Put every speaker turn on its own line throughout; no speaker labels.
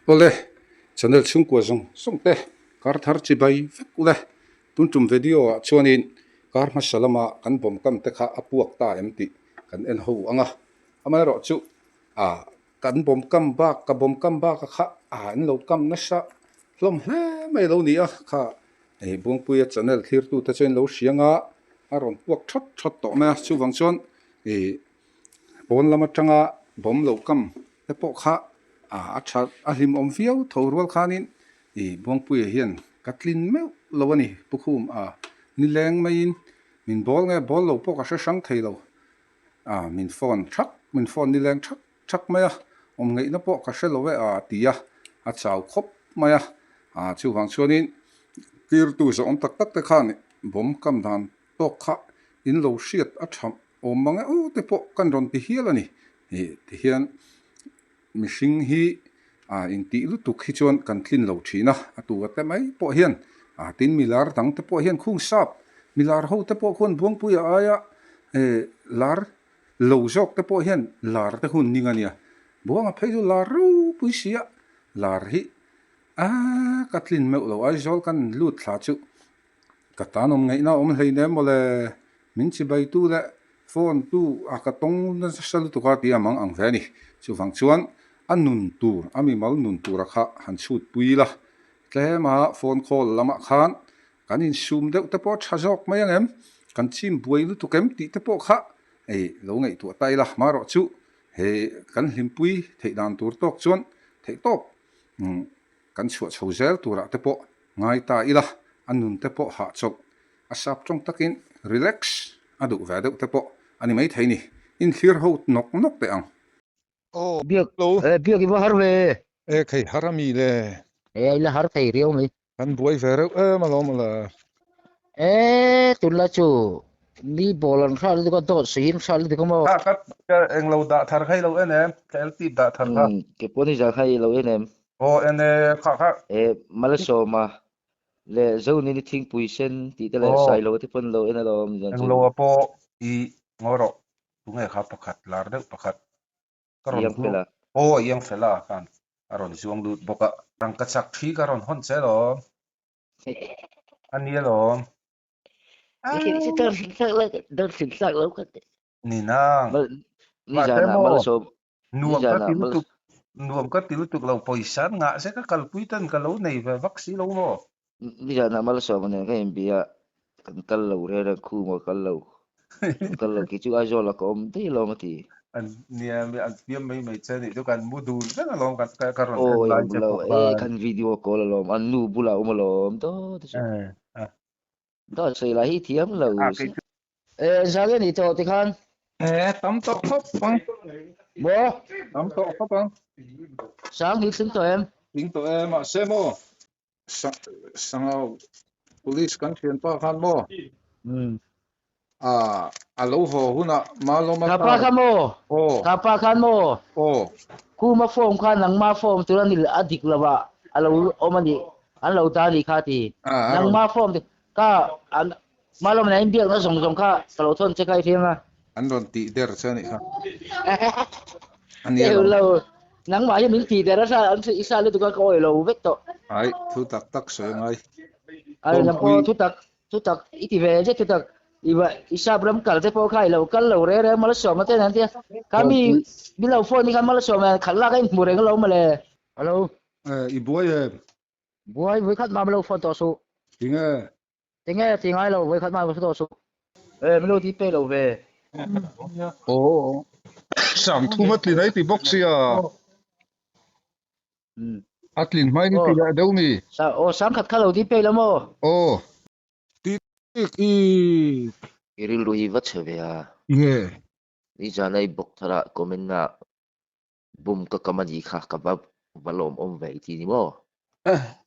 Awle, channel chhungkua zawng zawng te kar thar chi bai vek ule. Tun tum video ah chuanin kar hmasa lama kan bawm kam te kha a puak ta em tih kan en ho ang a. Amaherawhchu ah kan bawm kam bak ka bawm kam bak a kha ah an lo kam nasa hlawm hle mai lo ni a kha hei Buangpuia channel thlirtu te chuan lo hria anga a rawn puak thawt thawt tawh mai a chuvang chuan ih pawn lam atanga bawm lo kam te pawh kha ah a tha a hlimawm viau tho rual khanin ih Buangpuia hian ka tlin meuh lo a ni Pukhum ah nileng maiin min bawl nge bawl lo pawh ka hre hrang thei lo. Ah, min phone thak, min phone nileng thak thak mai a, awm ngeihna pawh ka hre lo e a ti a, a chau khawp mai a. Ah, chuvang chuanin tirtu zawhawm tak tak te khan bawm kam dan tawk kha in lo hriat a tha awm mang e aw te pawh kan rawn ti hial a ni. Ih, tihian Mihring hi ah intih lutuk hi chuan kan tlin lo thin a, a tu ate mai pawh hian ah tin milar dang te pawh hian khung sap milar ho te pawh khuan Buangpuia aia eh lar lo zawk te pawh hian lar te hun ning a nia. Buanga phei chu lar ropui si a, lar hi ah ka tlin meuh lo Aizawl kan lut thla chu Ka tan awm ngaihna a awm hleinem mawle, min chibaitu leh phone tu a ka tawng nasa lutuk a tih a mang ang ve a ni. Chuvang chuan a nun tur, a mimal nun tura kha han chhut pui la, tlema phone call lamah khan kan insum deuh te pawh a tha zawk mai ang em, kan chim buai lutuk em tih te pawh kha ei lo ngaihtuah ta ila, marawh chu he kan hlimpui theih dan tur tawk chuan theihtawp kan chhuah chho zel turah te pawh Ngai ta ila, a nun te pawh hahchawlh a sap tawng takin relax a duh ve deuh te pawh a ni maithei ni. Inthlir ho nawk nawk teh ang.
Aw,
Biak,
lo.
eh, biak i va har ve.
Eh, khei har a mi le.
Eh, i la har thei riau mai.
Kan buai ve reuh em alawm le.
Eh, tunlai chu mi ball an hral lutuk a, dawt sawiin hral lutuk a maw.
Kha ka ka englo dah thar kha i lo en em? Ka LT dah thar kha.
Umm, ke pawh ni zan kha i lo en em?
Aw en e, kha kha.
Eh, Malsawma leh Zonini thingpui sen tih te leh
Aw.
Sailo te pawn lo en alawm zan chu.
Englo a pawh i ngawi rawh, tunge kha pakhat lar deuh pakhat ka rawn
Iang
zuang
fela.
Aw Iang fela khan a rawn zuang lut bawk a. Rangka chak thi ka rawn hawn che alawm. A ni alawm. Ni nang. Mahse maw nuam ka ti lutuk nuam ka ti lutuk lo pawisa an ngah se ka kalpui ten ka lo nei ve vak si lo maw.
Nizanah Malsawma nen ka inbia kan kal lo reng reng khuma kal lo kan kal lo kei chu Aizawl ah ka awm daih alawm a ti.
An nia an fiam mai mai che nih chu kan mu dun vek alawm kan ka rawn en
Awi
lai
awm
che
lo
pawh
e
khan.
kan video call alawm an nu bulah awm alawm dawt a chu. Dawt sawi lah hi thiam lo si. E zang e ni tawh tikhan.
E tam tawh khawp ang.
Maw?
Tam tawh khawp ang.
Sang hi tling tawh em?
Tling tawh e mahse maw Sangau police kan thianpa khan maw?
Umm.
A a lo haw hunah Malawma
Kha pa
car
kha maw?
Aw.
Kha pa khan maw?
Aw.
Khuma form kha nangma form tur a ni a dik lo a, a lo awm a nih, an lo ta a nih kha ti.
A a rawn.
Nangma form te kha an Malawma nen inbiakna zawng zawng kha ka lo thawn che kha i hriang a.
An rawn tih der che a nih kha. A ni
Teuh
alawm.
lo, nangmah hi min tih der a hra an i hra lutuk a ka awih lo vek tawh.
Ai, thu tak tak sawi a ngai.
Ai, nang pawh
Kawngpui.
thu tak Thutak i ti ve zet thutak i va i sap ram kal te pawh kha i lo kal lo re re Malsawma te an tia kha mi mi lo phone hi kha Malsawma khalh lak a in hmu reng lo mawle. Hello.
Eh i buai em?
Buai vui khat mah lo phone tawh suh.
Tinge?
Tinge ti ngai lo vui khat mah lo tawh suh. Eh min lo ti pe lo ve.
Aw Sangthum a tlin a i ti bawk sia. A tlin hmai ni ti leh deuh mi.
Aw sangkhat kha lo ti pe la maw?
Aw. Ti tik i.
I rilru hi va chhe ve a.
Nge.
Nizan a i bawk thar ah comment ah bum ka kam a ni kha ka va va lawm awm ve i ti ni maw?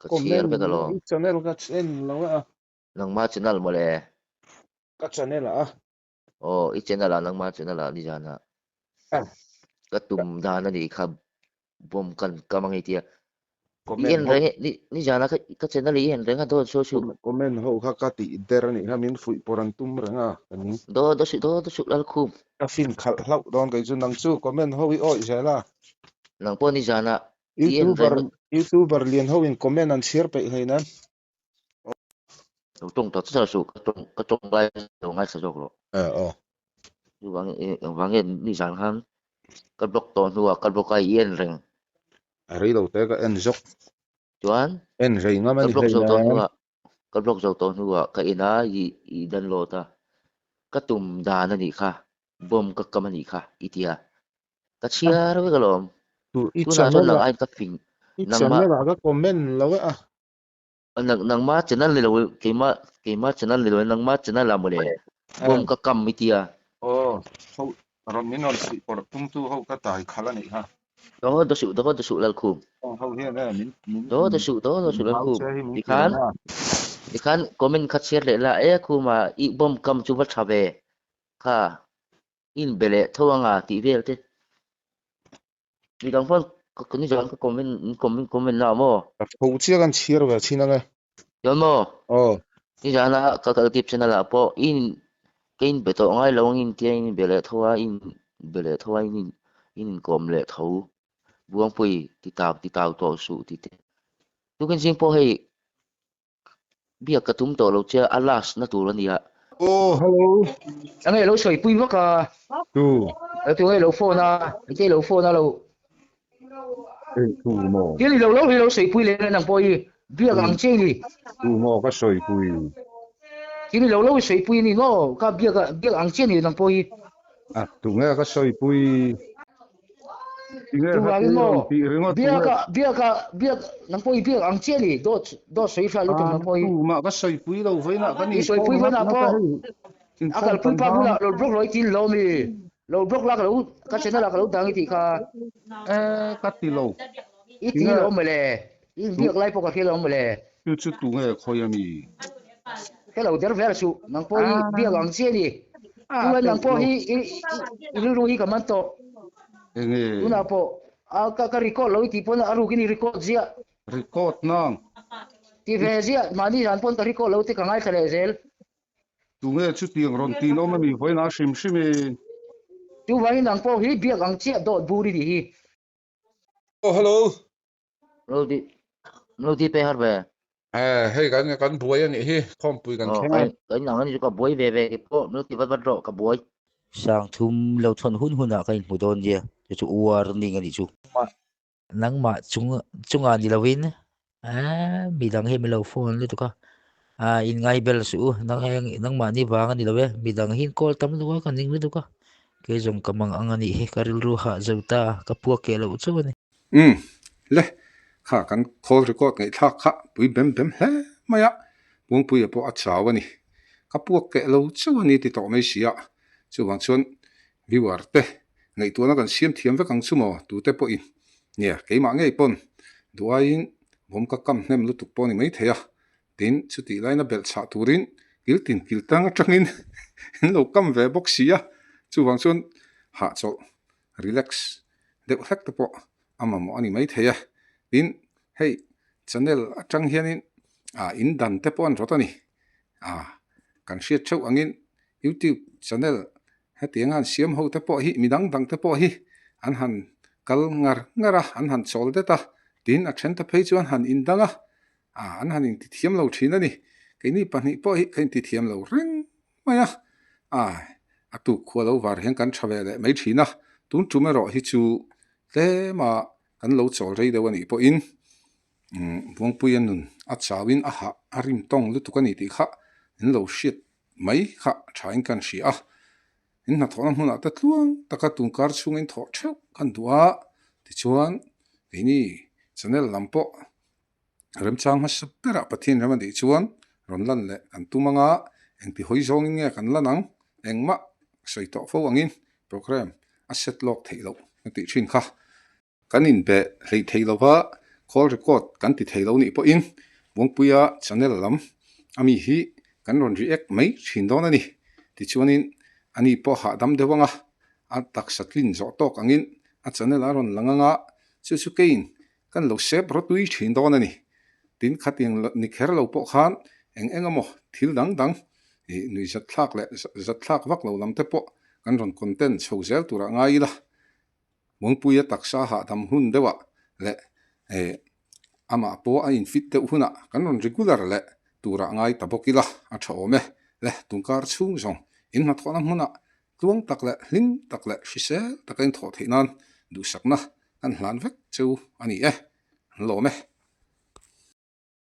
Ka chhiar
Comment
vek alawm.
I channel ka en lo a.
Nangma channel mawle.
Ka channel ah a.
Aw i channel ah nangma channel ah nizan ah. Ka tum dan a nih kha Bawm kan kam ange tia. I
Comment
en
ho.
reng e, ni nizana ka ka channel i en reng a dawt saw suh.
Comment ho kha ka tih der a nih kha min fuih pawr an tum reng a ka ning.
Do do suh do do suh Lalkhum.
Ka fin khalh hlauh dawn kei chu nang chu comment ho i awih zel a.
Nang pawh nizana I en
Youtuber
reng.
Youtuber lian ho in comment an chhiar peih hleinem.
Lo tawng tak char suh ka tawng ka tawng lai lo ngaithla zawk rawh.
Eh aw.
Chuvang engvang nge nizan khan ka block tawh hnuah ka block a i en reng.
A rei lo te ka en zawk.
Chuan
En rei ngam a
ka
ni
block zo tawh
hleinem.
hnuah ka block zo tawh hnuah ka en a i i download a ka tum dan a nih kha bomb ka kam a nih kha i tia. Ka chhiar vek alawm.
Tu i
Tunah chuan
channel
nang
ah
aiin ka fing
i
nangmah
channel ah ka comment lo e a.
Nang nangma channel ni lo keima keima channel ni lo nangma channel ah mawle bomb ka kam i tia.
Aw ho rawn min rawn chhuih pawrh tum tu ho ka tai khalh a nih kha.
Daw daw suh daw daw suh Lalkhum.
Aw ho hian e min min
Daw daw suh daw daw
min
suh
hau
Lalkhum.
che hi min ti
Tikhan
reng a.
tikhan comment kha chhiar leh la e Khuma i bomb kam chu va tha ve kha in be leh tho anga tih vel te. Midang pawn ka nizan ka comment comment comment na maw?
Ka tho chiah kan chhiar ve thin ang e.
Chuan maw?
Aw.
Nizan a ka kal tip channel ah pawh in ka in be tawh ngai lo ang in tia in be leh tho a in be leh tho a in in inkawm leh tho Buangpui ti tau ti tau tawh suh ti te. Tukin zing pawh hei Biak ka tum tawh lo che a last na tur a nia.
Aw hello.
Enge lo sawi pui vak a.
Tu.
Tu nge lo phone a, enge lo phone a lo.
Eng tu maw?
Thil i lo lo hi lo sawi pui leh nang pawh hi biak ang che ni.
Tu maw ka sawi pui.
Thil i lo lo hi sawi pui ni maw ka biak biak ang che ni nang pawh hi.
A tu nge ka sawi pui. Tinge kha
Chuvangin
tui
maw
rawn tih ringawt
biak
tunge?
a biak a biak nang pawh i biak ang chiah ni dawt dawt sawi hriat lutuk
Ah
nang pawh hi.
tumah ka sawipui lo vawiinah kan
I sawipui
inkhawm ngat
vawiinah
ngat a
pawh
hei
a
inkhawm
kalpui
kan
pa
hmang.
bulah lo block lo i tin lo mi lo block la ka lo ka channel ah ka lo dang i tih kha.
Eh ka ti lo.
I ti
Tinge
lo mawle i
tu
inbiak lai pawh ka hria lo mawle.
chu chu tunge khawi a mi?
Ka lo der vel suh nang pawh hi
Ah
biak ang chiah ni.
ah
Chuan
teuh
nang pawh
lo.
hi i i rilru hi ka man tawh.
Enge?
Tunah pawh a ka ka record lo i tih pawn a rukin i record ziah.
Record nang.
Ti ve ziah mahni zan pawn ka record lo te ka ngaithla leh zel.
Tunge chutiang rawn tin awm a mi vawiin a hrim hrim i.
Chuvangin nang pawh hi biak ang chiah dawt bur i nih hi.
Aw hello.
Lo ti lo ti pe har ve.
Eh hei kan kan buai a nih hi khawmpui kan
Aw
thleng a.
kai kai nang ani chu ka buai ve ve ke pawh lo ti vat vat rawh ka buai. Sangthum lo thawn hun hunah ka inhmu dawn nia chu chu warning a nih chu. Nangmah chung chungah ni lovin ah midang hi min lo phone lutuk a ah in ngai bel suh u nang heng nangmahni vang a ni lo e midang hi in call tam lutuk a ka ning lutuk a kei zawng ka mang ang a nih hi ka rilru hah zo ta ka puak keh loh chauh a ni.
Umm le kha kan call record ngaihthlak kha pui bem bem hle mai a Buangpuia pawh a chau a ni ka puak keh lo chauh a ni ti tawh mai si a chuvang chuan Viewer te ngaihtuahna kan siam thiam vek ang chu maw tute pawhin nia keimah ngei pawn duh aiin bawm ka kam hnem lutuk pawh a ni maithei a, tin chutih laina belh chhah turin kil tin kil tang atangin in lo kam ve bawk si a, chuvang chuan hahchawlh relax deuh hlek te pawh a mamawh a ni maithei a, tin hei channel atang hianin ah in dan te pawh an rawt a ni ah kan hriat theuh angin youtube channel Hetiang an siam ho te pawh hi mi dang dang te pawh hi an han kal ngar ngar a, an han chawl det a, tin a then te phei chu an han indang a, ah an han intithiam lo thin a ni. Keini pahnih pawh hi ka intithiam lo reng mai a, ah a tuk khua lo var hian kan tha ve leh mai thin a, tun tum erawh hi chu tlem a kan lo chawl rei deuh a nih pawhin umm Buangpuia nun a chauhin a hah a rim tawng lutuk a ni tih kha in lo hriat mai kha thain kan hria a, in hnathawhna hmunah te tluang taka tunkar chhungin thawh theuh kan duh a, tichuan keini channel lam pawh remchang hmasa berah Pathian ram a nih chuan rawn lan leh kan tum anga engti hawi zawngin nge kan lan ang engmah sawi tawh fo angin programme a set lawk theih loh a tih thin kha. Kan inbe hleih thei lova call record kan ti thei lo nih pawhin Buangpuia channel lam a mi hi kan rawn react mai thin dawn a ni. Tichuanin a ni pawh hahdam deuh anga a taksa tlin zawh tawk angin a channel a rawn lang anga chu chu keiin kan lo sep rawtui thin dawn a ni. Tin khatiang ni kher lo pawh khan eng eng emaw thil dang dang ih nui zat thlak leh zat thlak vak lo lam te pawh kan rawn content chho zel turah ngai ila. Muangpuia taksa hahdam hun deuhah leh Eh amah pawh a in fit deuh hunah kan rawn regular leh turah ngai ta bawk ila a tha awm e. Le tungkar chhung zawng in hnathawhna hmunah tluang tak leh hlim tak leh hrisel taka in thawh theih nan duhsakna kan hlan vek cheu a ni e. An lawm e.